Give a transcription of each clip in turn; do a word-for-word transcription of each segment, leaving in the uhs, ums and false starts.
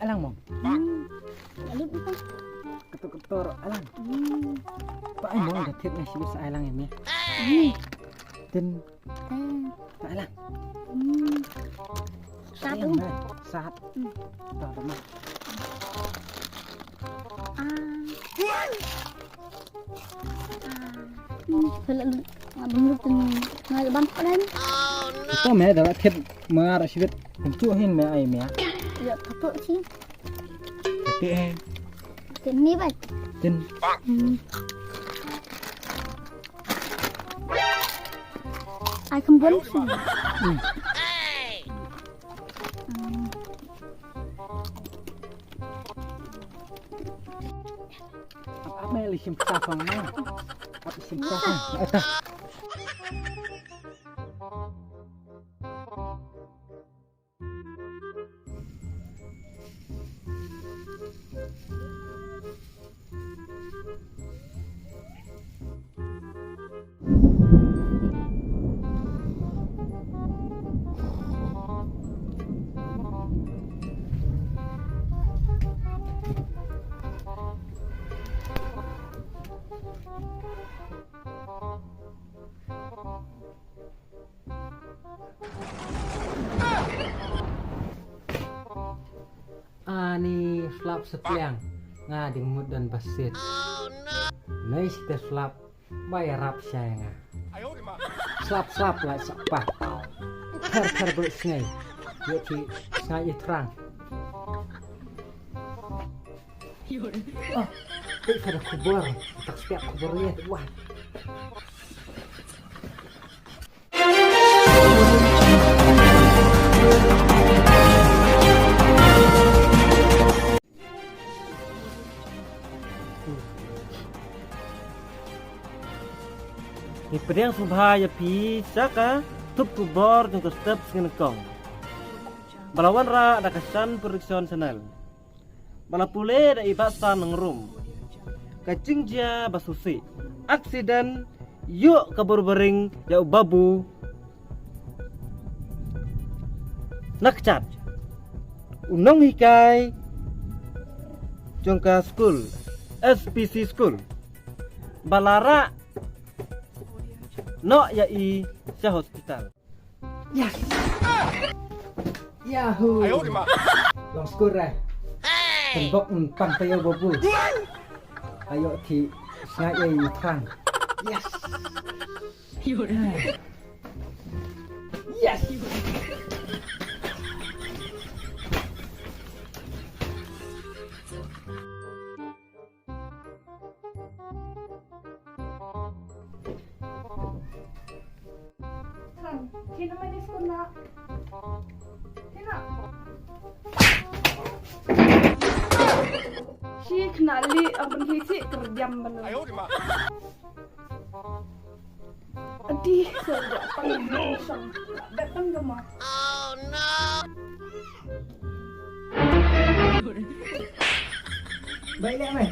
Alang mo. Alip ko. Ketor ketor alang. Ba ai mo da thied na shi sa alang ini. Tin. Tin. Alang. Sat. Sat. Ba ba ma. Ah. Ito me da thied mar shibit. Ito hin me ai me. Ya, ito sih. Ito hin. Ito ni ba. Tin. Ai kham bon sih. Ap ap me li shim pisa fang ma. Ap shim pisa fang. Ata. Ani slap sepliang nga ding mut don basit. Nei site slap bai rap shai nga. Slap slap lai sakpa. Ter ter bro sngai. Yo ki sngai i trang. Oh, tik ada kubur. Tak setiap kubur ni. Wah. Ngi pdiang sngewbha ïa phi sha ka Thup Khubor jong ka step sngi nyngkong. Ba la wanrah da ka Shan Production Channel. Ba la pule da i Bah San Nongrum. Ka jingjia ba sngewsih. Aksiden ïuh ka bor baring ïa u babu. Na kjat u nonghikai jong ka skul, S P C skul, ba la rah noh ïa i sha hospital. Yes. Yahoo. Long skul re. Tembok pang tayo babu. Ayo ki sngai i trang. Yes. Yes. Tran, kina mani skuna. Kina. Shi kena li, ampun hiti kerjam benar. Adi, sejak pagi datang ke ma. Baik leh mai.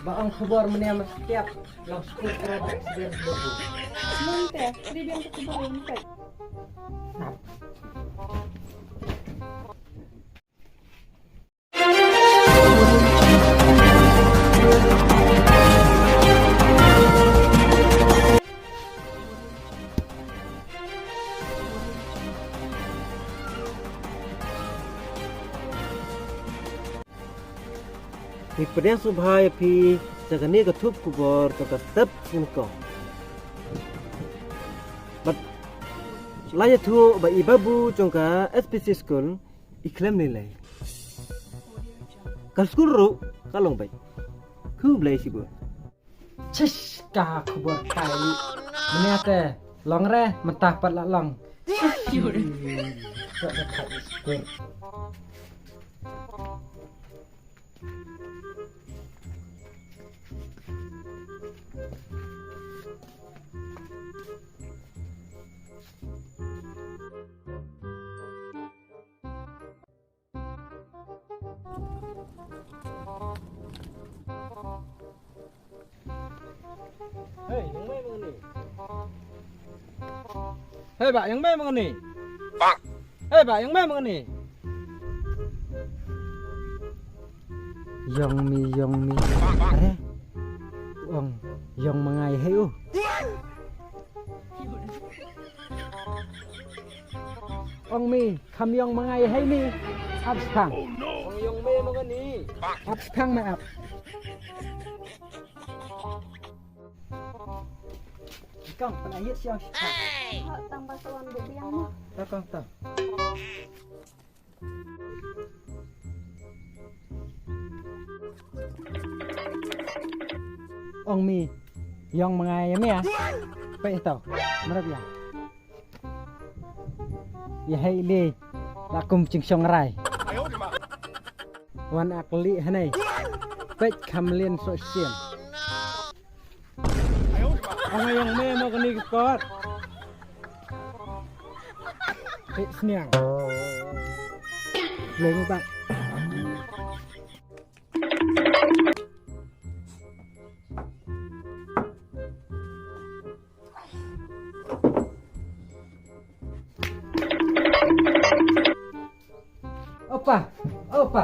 Ba ong khubor menia ma setiap long skul kena da aksiden babu. Nang te, di biang ke khubor nang te. Nap. Ngi pdiang sngewbha ïa phi sha kane ka Thup Khubor jong ka step nyngkong. Bad la ïathuh ba i babu jong ka S P C School i khlem lei lei. Ka skul ruh ka long beit. Khublei shibun. Chish, ka khubor kai li. Menia te long re, mynta pat la long. Chish. Ka da thait skul. Hei, ïeng mei ma ngi. Hei, ba ïeng mei ma ngi. Hei, ba ïeng mei ma ngi. Ïong mi, ïong mi. Are. Ong, ïong ma nga ïa hei u. Ong mi, kham ïong ma nga ïa hei mi. Ap sphang. Ong ïong mei ma ngi. Ap sphang ma ap. Kong, pynah ïit sha ong sphang. Ho, tang ba sa wan biang mo. Ta kong ta. Ong mi, ïong ma nga ïa mi ah. Peit to, mrap ïa. Ïa hei li, la kum ching shong rai. Wan ak li hanai. Peit kham lin so sien. Ong ïong me mo kani ka kot. Peit sniang. Leng ba. Opa, opa.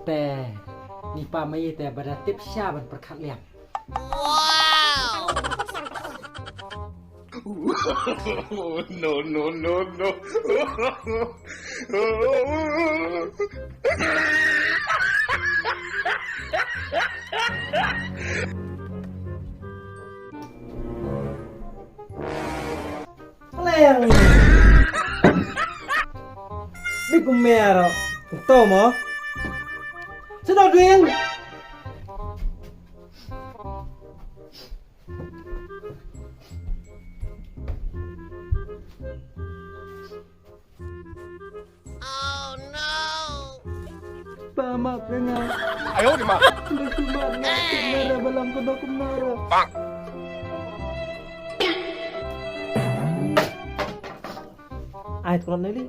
Te, ni pa mai te bada tip sha ban perkhat liam. No, no, no, no. Leng. Di kumero. Tomo. Sino ding. Oh no. Pa ma penga. Ayo di ma. Nda kumar na kumara balang kono kumara. Ai tron neli.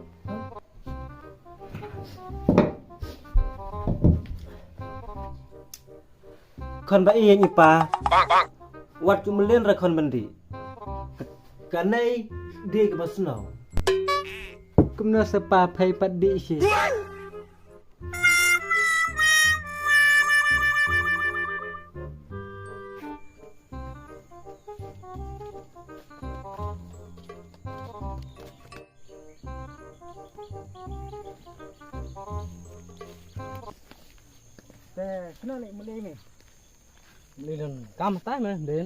Khon ba ïa ngi pa. Wat kumlin ra khon bandi. Kanai dei kaba snow. Kumno sa pa phai pat dei shi. Te, kena ni muli ni. Muli dong kam tai me, din.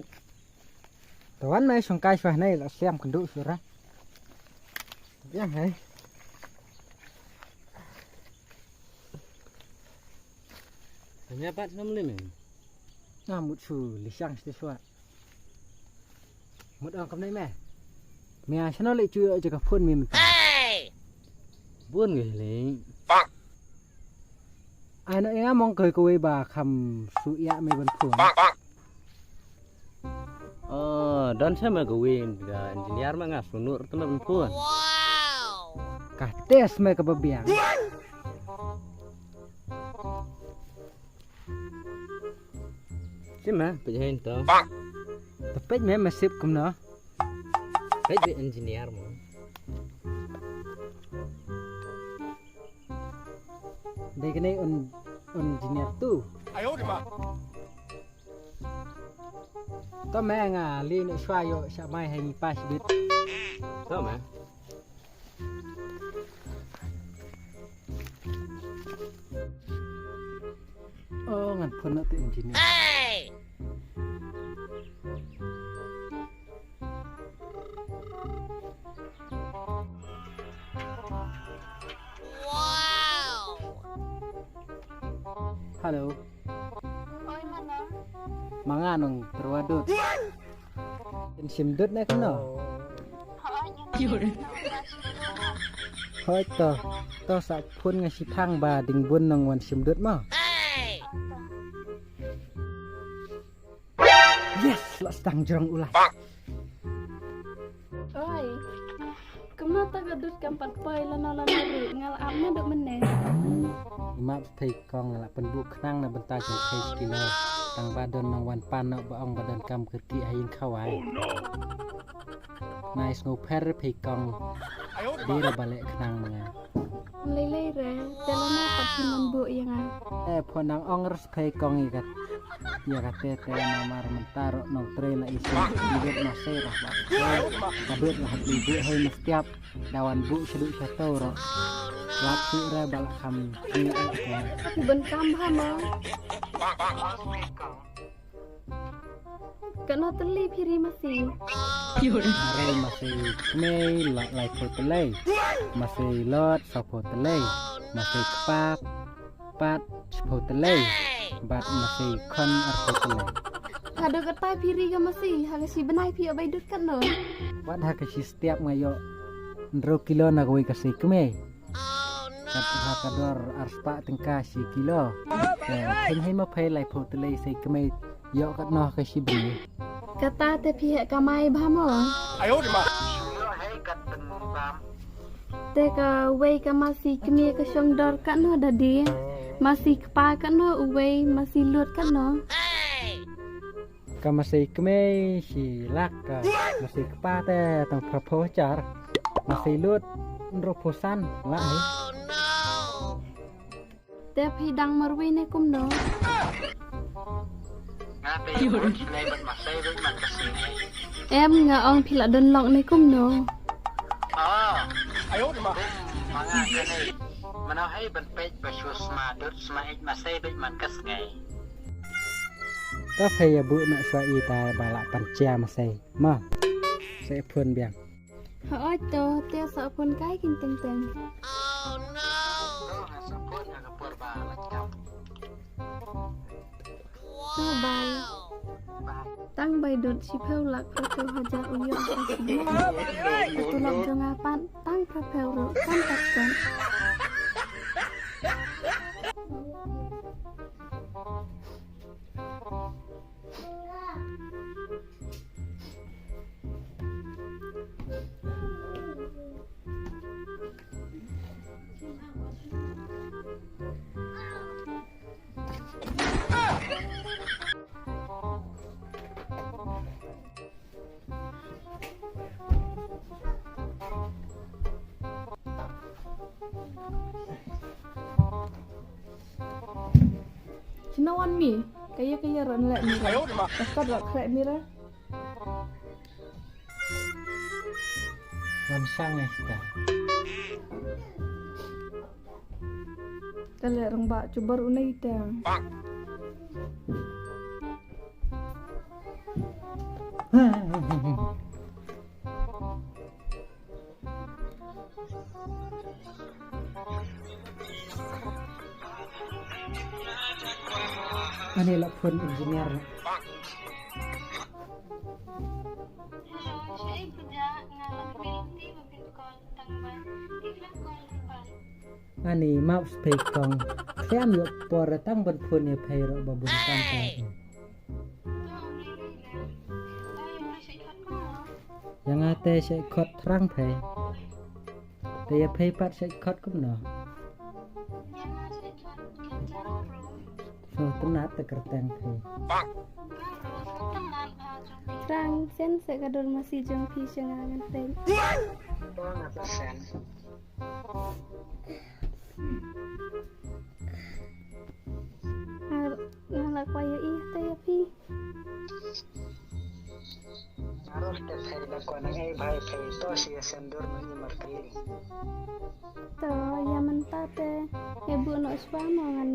Tawan nai song kai swa nai la siam kendu sura. Biang hai. Tanya pat na muli me. Nga mut shu li shang sti swa. Mut ong kam nai me. Mia shano le chu ïa ka phone me mynta. Bun ngi le. Ai no ïa mong kawei kawei ba kham shu ïa me ban phone. Oh, don sa me kawei ka engineer ma nga shu nur te me ban phone. Ka test me kaba biang. Sima, peit hein to. To peit me masip kumno. Peit de engineer mo. Dei kane un, un engineer tu. Ayo di ma. To me nga li ne shwa ïoh sha mai ha ngi pa shibit. To me. Oh, ngan phone na te engineer. Hello. Oi, mano? Ma nga nong Tyrwa Dut. In shim dud ne kumno? Hoi to, to sa phone nga shiphang ba ding bun nong wan shim dud mo. Yes, la stang jrong ulai. Oi, kumno Ta ka dud kam pat poi lano lano ruh, nga la ap naduh mynne. Map phi kong, nga la pynbuh khnang na bynta jong phi shi kilo. Tang ba don nongwan pan noh ba ong ba donkam kyrkieh ha ïing khawai. Nai sngewpher phi kong. Dei re ba leh khnang ma nga. Lei lei re, te lano pat phin wan buh ïa nga. Eh, pho nang ong re phi kong ïa ka, ïa kata te namar mynta ruh nongtrei la isih. Ïa ka dud ma sei ruh ba. Ka dud la hap buh hei mestiap. Da wan buh shaduh shato ruh. Lap shuh re ba la kham. Phi ban kam bha mo. Katno tylli phi ri masi? Nga ri masi kmie la laiphew tylli. Masi lud sawphew tylli. Masi kpa pat shiphew tylli. Bad masi khun arphew tylli. Haduh katta phi ri ka masi, ha ka shi bnai phi ïoh bai dud katno? Wat ha ka shi step nga ïoh hynriew kilo na kawei ka sei kmie. Kat ha ka dor arspah tyngka shi kilo. Te khun hei ma phai laiphew tylli sei kmie ïoh katno ha ka shi bnai. Kata te phi heh kamai bha mo. Te kawei ka masi kmie ka shong dor katno dadi? Masi kpa katno, uwei masi lud katno? Ka masi kmie shi lak, ka masi kpa te tang phraphew hajar. Masi lud hynriewphew san lak hi. Te phi dang marwei ne kumno? Nga te ïa u shlei bad masi bad man ka sngi. Em, nga ong phi la don lok ne kumno? Ah. Ayo ma. Kum ma nga kane. Mano hei ban peit ba shu sma dud sma eit masi bad man ka sngi. Ta phi ïa buh noh shuwa ita ba la pan chia masi. Ma. Sa phone biang. Hooid to, te sa phone kai kin teng teng. To ha sa phone ha ka por ba la chap. To bai. Tang bai dud shiphew lak phraphew hajar u ïoh ha ka shi bnai. Ka tulop jong nga pat tang phraphew ruh kam pat kot. Shano wan mi? Ka ïa ka ïa ran leh mi ra. Ka sat rak khreh mi ra. Wan sang eh sta. Ka leh rangbah cubar u nei te. Ani la phone engineer. Ani map phi kong. Khlem ïoh por tang ban phone ïa phi ruh ba bun kam phi. Ïa nga te shait khot thrang phi. Te ïa phi pat shait khot kumno? Sngewtynnat te kyrteng phi. Thrang shen se ka dur masi jong phi sha nga ngan teng. Nga la kwah ïa i te ïa phi. Nga ruh te phi la kwah nang ei bha ïa phi to shi ïa shen dur nang i markyllieng. To ïa mynta te ïa buh noh shuwa mo ngan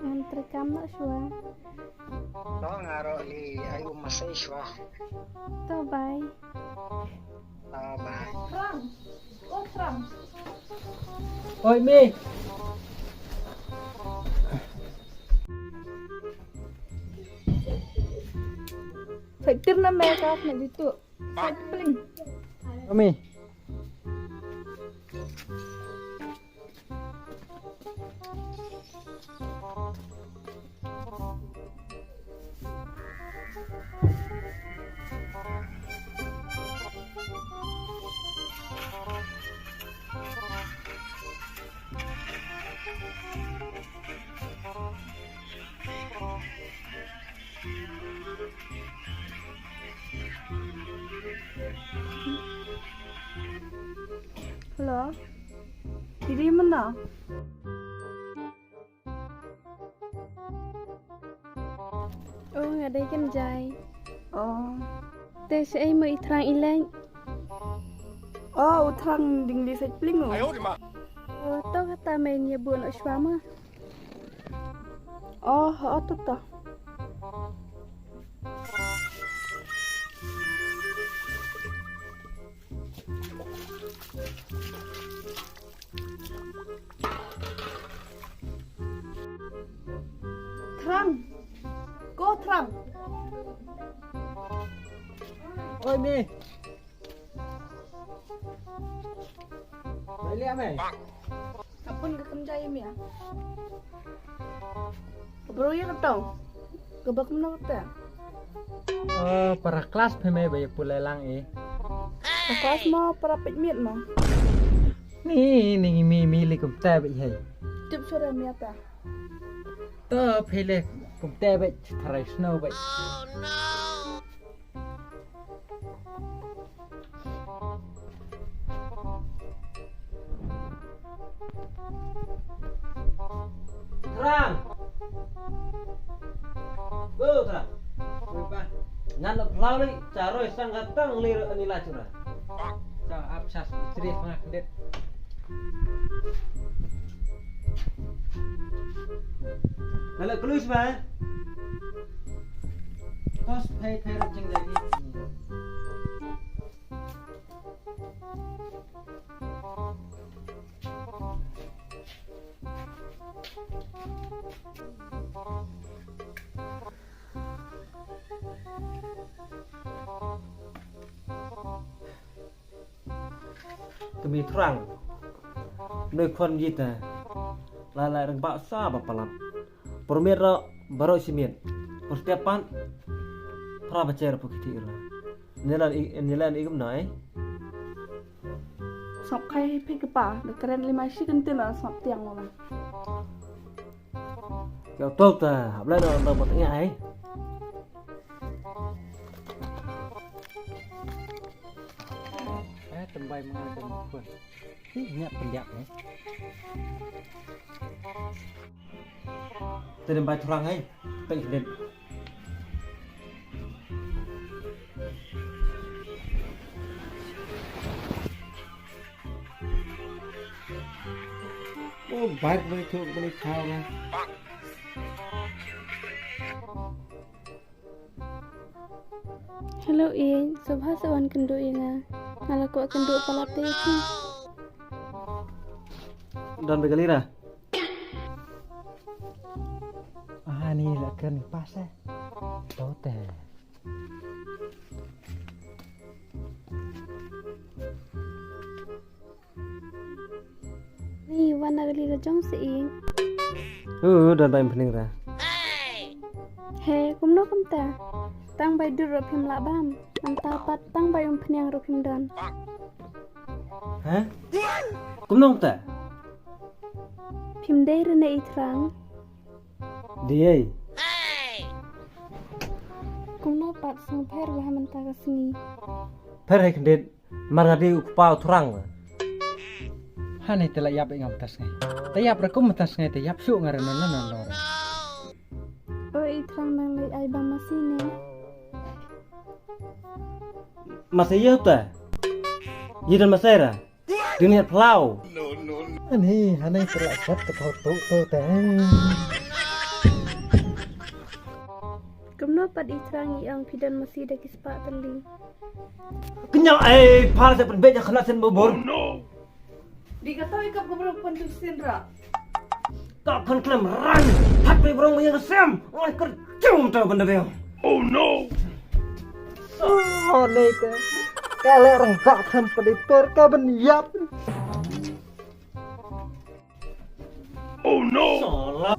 ngan treikam noh shuwa. To nga ruh li ai um masai shuwa. To bye. To bye. Thrang. Oh, Thrang. Oi, Mi. Sa tir na me ka na ditu. Sa pling. Oi, Mi. Hello. Didi mynno? Oh, nga dei Kynjai. Oh. Te shaei mo i Thrang i leit? Oh, u Thrang dang leit sait pling u. Oh, to kata men ïa bun u shwa mo. Oh, oh, to to. Thrang. Ko Thrang. Oi, Mi. Bai liam, eh. Ka pun ka kynjai, Mi, ah. Ka bru ïa ka tong. Ka ba kumno kata? Oh, para klas phi mei ba ïa pule lang, eh. Para klas mo, para peit miet mo. Ni, ni, Mi, Mi leh kumta ba ïa. Tip sura Mi ata. To phi leh kumta ba tharai snow ba. Thrang. Bo Thrang. Oi pa. Ngan la plau ni, cha roi sang ka tang lir ani la chura. Cha ap chas chri pha det. Ngan la klus ba. Kos phai phai rap jing jagi. Ka Mi Thrang. Noi khon jita. Lai lai rang ba sa ba palat. Por miet ro baroh shi miet. Por step pat. Phra ba cher pu kiti ro. Nyelan i, nyelan i kumno, eh? Sop khai phi kpa, da kren lima shi kentin la sop tiang wala. Kau tok ta, hap lai da da bot ngai, eh? Eh, tembai mengal tembai. Ih, nyak pendiak ni. Tadi bai Thrang ai. Pek dit. Oh, bai bai tu bai thau na. Hello, ïeit, sngewbha sa wan kynduh ïa nga. Nga la kwah kynduh palat te ïa phi. Don ba ka lira. Ah, ni la kren pas eh. To te. Ni wan na ka lira jong sa ïeit. Uh, don ba im pning ra. He, kumno kumta? Tang bai dur ruh phim lah bam. Mynta pat tang bai im pning ruh phim don. Hah? Kumno kumta? Phim dei re ne i Thrang. Dei. Kumno pat sngewbha pher ba ha mynta ka sngi. Pher hai khyndiat. Mar nga dei u kpa u Thrang. Hangne te la ïap ïa nga mynta sngi. Te ïap ra kum mynta sngi te ïap shuh nga re non non lor. Oi, i Thrang nang leit ai bam masi ne. Masi ïa uta. Ïa dan masi ra. Dunia plau. Ani, hanai telah sat ke tau tu tu teh. Kumno pat i Thrang i ong phi don masi da ki spah tylli. Kynjah ai phar sa pynbeit ïa khana sen bubur. Di ka tau i kap ka bro pyntu sen ra. Ka khon klem ran. Hat pe brong ïa ka sem. Oi ker jum ta ban da beo. Oh no. Oh nei te. Ka le rang ba kham pyntu per ka ban ïap. Oh no. Salah.